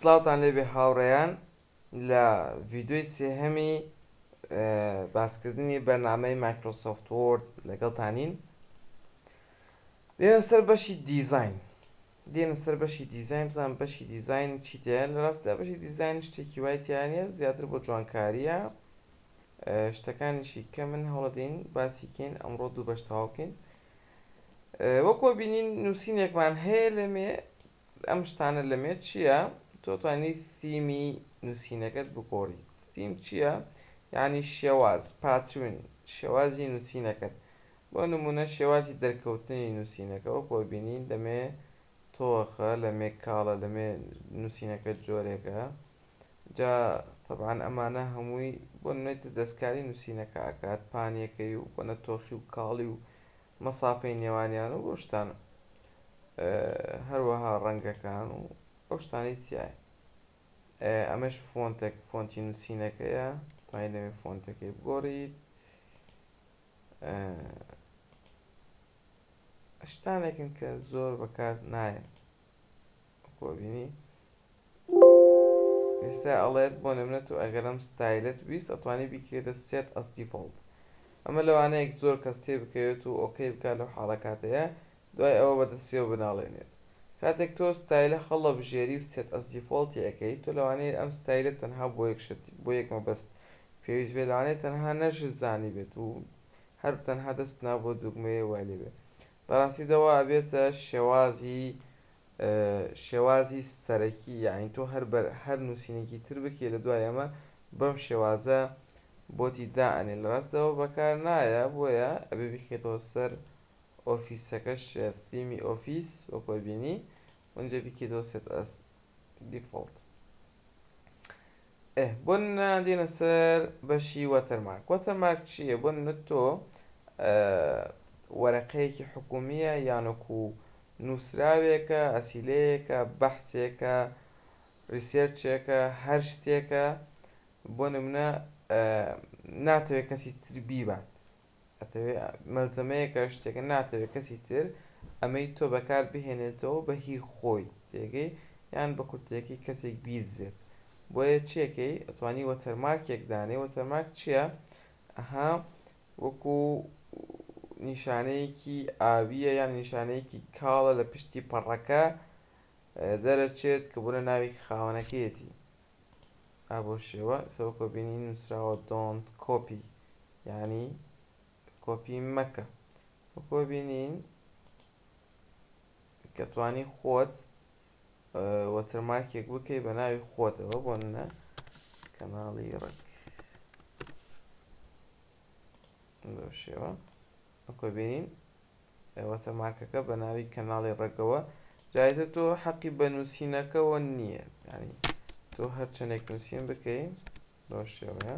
سڵاوتان لێبێ هاوڕێیان لە ڤیدیۆی سێهەمی باسکردنی بەرنامەی Microsoft Word لەگەڵتانین. دێنە سەر بەشی دیزاین، دێنە سەر بەشی دیزاین، بزان بەشی دیزاین چی تیایە. لە ڕاستیدا بەشی دیزاین شتێکی وای تیا نییە، زیاتر بۆ جوانکارییە، شتەکانیشی کەمن. هەوڵەدەین باسی کەین ئەمڕۆ دوو بەش تەواو بکەین. وەکۆ بینین نووسینێکمان هەیە لەمێ، ئەم شتانە لەمێ چییە؟ تۆ توانی theme ی نووسینەکەت بگۆڕی. theme چییە؟ یعنی شێواز، pattern، شێوازی نووسینەکەت. بۆ نمونە شێوازی دەرکەوتنی نووسینەکە وەکۆ بینین لەمێ تۆخە، لەمێ کاڵە، لەمێ نووسینەکە جۆرێکە. جا طبعا ئەمانە هەمووی بۆ نمونەی دەستکاری نووسینەکە ئەکات، پانیەکەی و بۆنە تۆخی و کاڵی و مەسافەی نێوانیان و بۆ شتانە، هەروەها ڕەنگەکان و ئەو شتانەی تایە. ئەمەش فۆنتێک، فۆنتی نووسینەکەیە، توانین لەمێ فۆنتەکەی بگۆڕیت. شتانێکن کە زۆر بەکار نایەن. کۆبینی ئێستا ئەڵێت بۆ نمونە تۆ ئەگەر ئەم ستایلت ویست ئەتوانی بیکەیتە set as default. ئەمە لەوانەیەک زۆر کەس تێ بکەوێت و okay بکات لەو حاڵەکاتەیە، دوای ئەوە بەدەستیەوە بناڵێنێت. کاتێک تۆ ستایلە هەڵەبژێری و set as default ی ئەەکەی، تۆ لەوانەیە ئەم ستایلە تەنها بۆ یەک شت، بۆ یەک مەبەست پێویست بێت، لەوانەیە تەنها نەشت زانی بێت و هەر تەنها دەست نا بۆ دوگمەیە وای لێ بێت. بەڕاستیدەوە ئەبێتە شێوازی سەرەکی، یعنی تۆ هەر بەر هەر نووسینێکی تر بکەی لە دوای ئەمە بەم شێوازە بۆتی دائەنێ. لە ڕاستەوە بەکار نایە، بۆیە ئەبێ بیخێتەوە سەر ئۆفیسەکەش، theme ی Office وەکۆ بینی، اونجا بیکەیتەوە set as default. بۆ دێنە سەر بەشی watermark. Watermark چییە؟ بۆ نمونە تۆ وەرەقەیەکی حکومیە یانۆکو نووسراوێکە، ئەسیلەیەکە، بەحسێکە، research ێکە، هەر شتێکە، بۆ نمونە ناتەوێت کەسی تر بیبات، ئەتەوێ مەلزەمەیەکە، شتێکە ناتەوێت کەسی تر ئەمەی تۆ بەکار بهێنێتەوە بە هی خۆی، تێگەی، یان بە کورتێکی کەسێک بیدزێت. بۆیە چێکەی ئەتوانی watermark ێک دانێ. Watermark چییە؟ ئەها وەکو نیشانەیەکی ئاویە یان نیشانەیەکی کاڵە لە پشتی پەڕەکە دەرەچێت کە بۆنە ناوی خاوەنەکەیەتی. ئا بۆ شێوە سەوکۆ بینی نووسراوە don't copy، یعنی کۆپی مەکە. وەکۆ بینین کە توانی خۆت watermark ێک بکەی بە ناوی خۆتەوە، بۆ نمونە کەناڵی ڕێک بەو شێوە. وەکۆ بینین watermark ەکە بە ناوی کەناڵی ڕێگەوە. جایتر تۆ حەقی بە نووسینەکەوە نییە، یعنی تۆ هەر چەندێک نووسین بکەی بەو شێوەیە،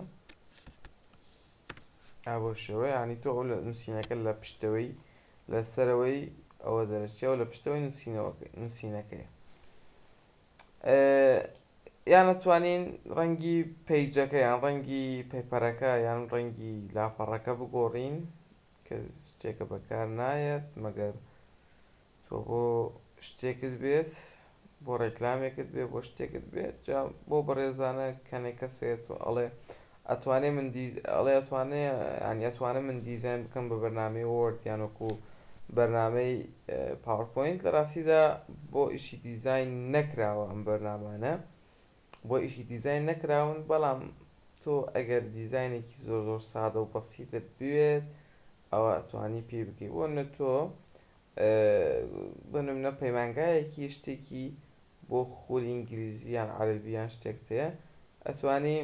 ئا بەو شێوەیە، یعنی تۆ ئەو نووسینەکە لە پشتەوەی لە سەرەوەی ئەوە دەرەچێەوە لە پشتەوەی نووسینەکەیە. یان ئەتوانین ڕەنگی page ەکە یان ڕەنگی paper ەکە یان ڕەنگی لاپەڕەکە بگۆڕین کە شتێکە بەکار نایەت، مەگەر تۆ بۆ شتێکت بێت، بۆ ڕێکلامێکت بێت، بۆ شتێکت بێت. جا بۆ بەڕێزانە کەنێک کەسێت و ئەڵێ ئەتوانێ من ئەڵێ ئەتوانێ، یعنی ئەتوانم من دیزاین بکەم بە بەرنامەی Word یان وەکو بەرنامەی PowerPoint. لە ڕاستیدا بۆ ئیشی دیزاین نەکراوە ئەم بەرنامانە، بۆ ئیشی دیزاین نەکراون. بەڵام تۆ ئەگەر دیزاینێکی زۆر زۆر سادە و بەسیتت بوێت ئەوە ئەتوانی پێی بکەی. بۆ نمونە تۆ بۆ نمونە پەیمانگایەکی شتێکی بۆ خولی ئینگلیزی یان عەرەبی یان شتێک تەیە، ئەتوانی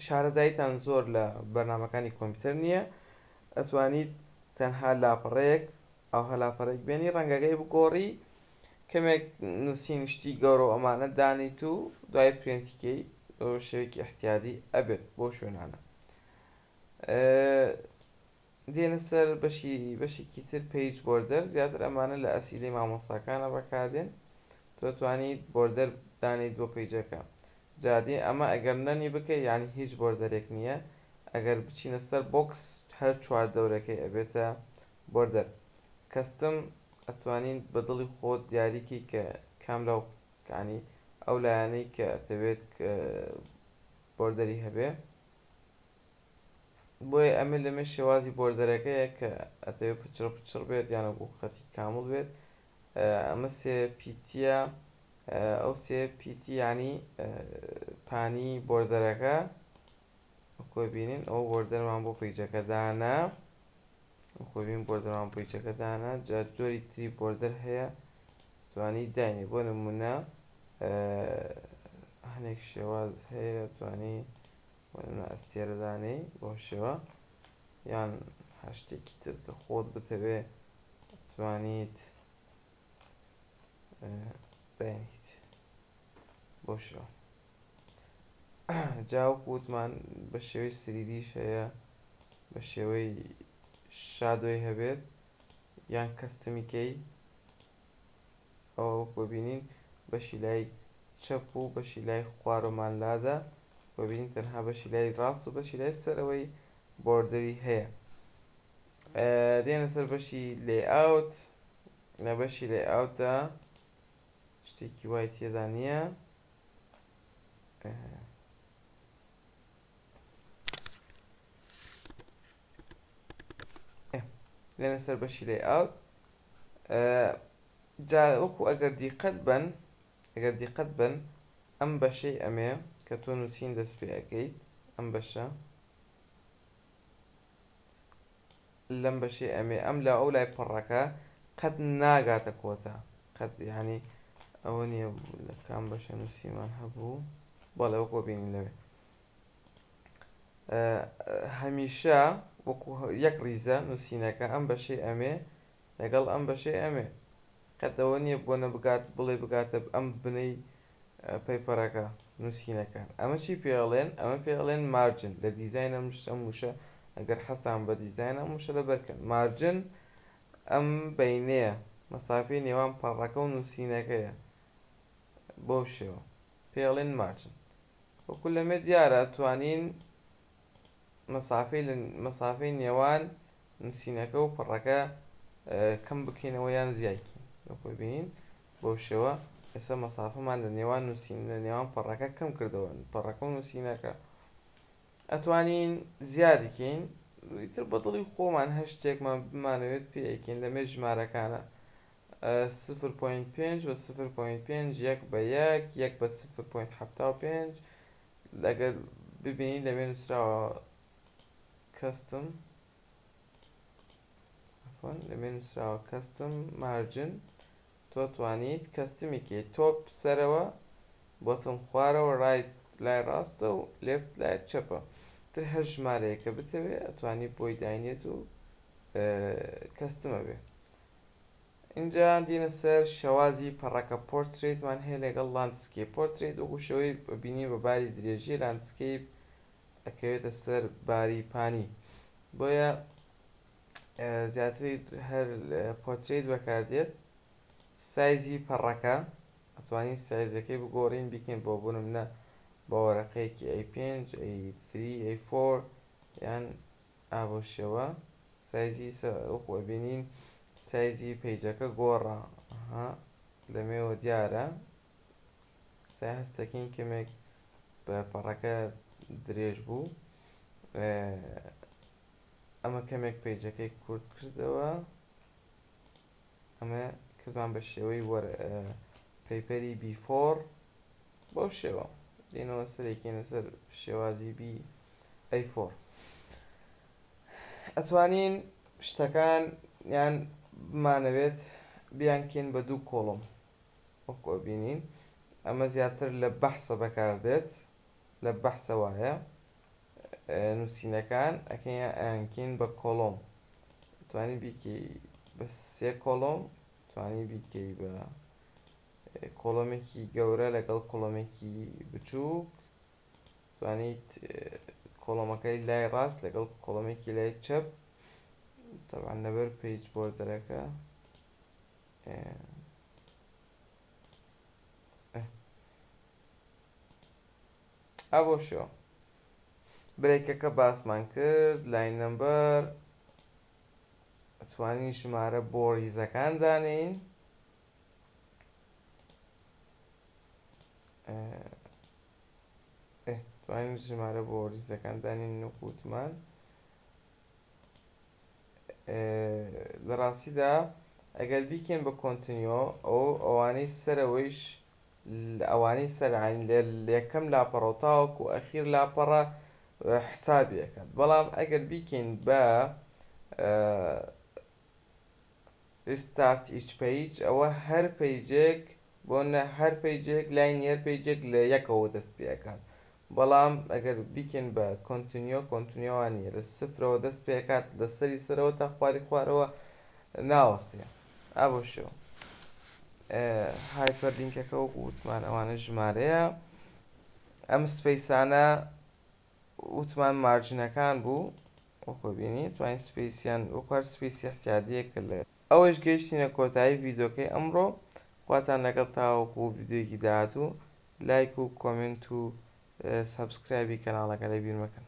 شارەزاییتان زۆر لە بەرنامەکانی کۆمپیوتەر نییە، ئەتوانیت تەنها لاپەڕەیەک ئەوها لاپەڕێک بێنی ڕەنگەکەی بگۆڕی، کەمێک نووسین شتی گەورە و ئەمانە دانیت و دوای پرێنتیکەی بە شێوەیەکی احتیادی ئەبێت بۆ شوێنانە. دێنە سەر بەشێکی تر page border. زیاتر ئەمانە لە ئەسیلەی مامۆستاکانە بەکاردێن. تۆ توانیت border دانیت بۆ page ەکە. جادی ئەمە ئەگەر none ی بکەی یعنی هیچ border ێک نییە. ئەگەر بچینە سەر box هەر چوار دەورەکەی ئەبێتە border. Custom ئەتوانین بە دڵی خۆت دیاریکەی کە کام لەو ینی ئەو لایەنەی کە ئەتەوێت border ی هەبێ. بۆیە ئەمە لەمێ شێوازی border ەکەیە کە ئەتەوێت پچڕ پچڕ بێت یان وەکو خەتی کامڵ بێت. ئەمە سێ pt یە، ئەو سێ pt یانی پانی border ەکە وەکو بینین ئەو border مان بۆ page ەکە دانا، وەکو بین border مان page ەکە دانا. جا جۆری تری border هەیە توانی داینێ، بۆ نمونە هەنێک شێواز هەیە توانی بۆ نمونە ئەستێرە دانێی بۆ شێوە، یان هەر شتێکی تر کە خۆت بتەوێ توانیت داینیت بۆ شێوە. جا وەکو وتمان بە شێوەی 3D یش هەیە، بە شێوەی shadow ی هەبێت یان custom ی کەی. ئەوە وەکو بینین بەشی لای چەپ و بەشی لای خوارەوەمان لادا، ببینین تەنها بەشی لای ڕاست و بەشی لای سەرەوەی border ی هەیە. دێنە سەر بەشی layout. لە بەشی layout دا شتێکی وای تێدا نییە. لێنە سەر بەشی layout. جا وەکو ئەگەر دیقەت بن، ئەگەر دیقەت بن ئەم بەشەی ئەمێ کە تۆ نووسین دەست پێ ئەەکەیت، ئەم بەشە لەم بەشەی ئەمێ ئەم لا ئەو لای پەڕەکە قەت ناگاتە کۆتا، قەت یعنی ئەوە نییە لە کام بەشە نووسیمان هەبوو، بەڵێ وەکو بینین لەوێ هەمیشە وەکو یەک ڕیزە نووسینەکە ئەم بەشەی ئەمێ لەگەڵ ئەم بەشەی ئەمێ، قەت ئەوە نییە بۆ نەبگات بڵێ بگاتە ئەم بنەی paper ەکە نووسینەکان. ئەمە چی پێڵێن؟ ئەمە پێڵێن margin. لە دیزین ئەم ئەم وشە ئەگەر حەسان بە دیزین ئەم وشە لەبەرکەن، margin ئەم بینەیە مەسافەی نێوان پەڕەکە و نووسینەکەیە بەو شێوە پێڵێن margin. وەکو لەمێ دیارە توانین مەسافەی نێوان نووسینەکە و پەڕەکە کەم بکەینەوە یان زیایکەین. وەکو بینین بەو شێوە ئێستا مەسافەمان لە نێوان نووسین لە نێوان پەڕەکە کەم کردەوە، پەڕەکە و نووسینەکە ئەتوانین زیادیکەین. ئیتر بەدڵی خۆمان هەر شتێکمان بمانەوێت پێیەکەین. لەمێ ژمارەکانە 0.5 بە 0.5، یەک بە یەک، یەک بە 0.75. ئەگەر ببینین لەمێ نووسراوە custom، عفوا لەمێ نووسراوە custom margin، تۆ توانیت custom ی کەی top سەرەوە، bottom خوارەوە، right لای ڕاستە و left لای چەپە. تر هەر ژمارەیەکە بتەوێ ئەتوانی بۆی داینێت و custom ە بێ. اینجا دێنە سەر شێوازی پەڕەکە. پۆرترێتمان هەیە لەگەڵ landscape. پۆرترێت وەکو شێوەی بینی بە باری درێژی، landscape ئەکەوێتە سەر باری پانی، بۆیە زیاتری هەر پۆرترێت بەکاردێت. سایزی پەڕەکە ئەتوانین سایزەکەی بگۆڕین، بیکەین بۆ بۆ نمونە بە وەرەقەیەکی A5، A3، A4 یان ئابۆ شێوە. سایزی وەکو ئەبینین سایزی page ەکە گۆڕا، لەمێوە دیارە سای هەستەکەین کەمێک بە پەڕەکە درێژ بوو. ئەمە کەمێک page ەکەی کورت کردەوە، ئەمە کردمان بە شێوەی paper ی B4 بەو شێوە. دێنەوە سەرێکینە سەر شێوازی بی A4. ئەتوانین شتەکان یان بمانەوێت بیانکەین بە دوو column وەکو ئەبینین. ئەمە زیاتر لە بەحسە بەکاردێت، لە بەحسە وایە نووسینەکان ئەکەین بە column. توانی بیکەی بە سێ column، توانی بیکەی بە column ێکی گەورە لەگەڵ column ێکی بچووک، توانیت column ەکەی لای ڕاست لەگەڵ column ێکی لای چەپ. طبعا لەبەر page border ەکە ئەبۆ شێوە. break ەکە باسمان کرد. line number توانین ژمارە بۆ ڕیزەکان دانێین. توانین ژمارە بۆ ریزەکان دانین وەکو وتمان. لە ڕاستیدا ئەگەر بیکەین بە continue ئەو ئەوانەی سەرەوەیش ئەوانەی سەرعین لە یەکەم لاپەڕەوە تاوەکو ئەخیر لاپەڕە حسابی ئەکات، بەڵام ئەگەر بیکەین بە restart each page ئەوە هەر page ێک بۆ هەر page ێک line ی هەر page ێک لە یەکەوە دەست پێ ئەکات. بەڵام ئەگەر بیکەین بە continue، continue وا نییە، لە سفرەوە دەست پێ ئەکات، لە سەری سەرەوە تا خواری خوارەوە ناوەستێ. ئا بەو شێوە hyperlink ەکە وەکو وتمان ئەوانە ژمارەیە. ئەم space انە وتمان margin ەکان بوو، وەکو بینی توانین space یان وەکو هەر space ی احتیادیەک لە ئەوەش گەیشتینە کۆتایی ڤیدیۆکەی ئەمڕۆ. خواتان لەگەڵ تاوەکو ڤیدیۆیەکی داهاتوو. لایک و comment و subscribe ی کەناڵەکە لەبیر مەکەن.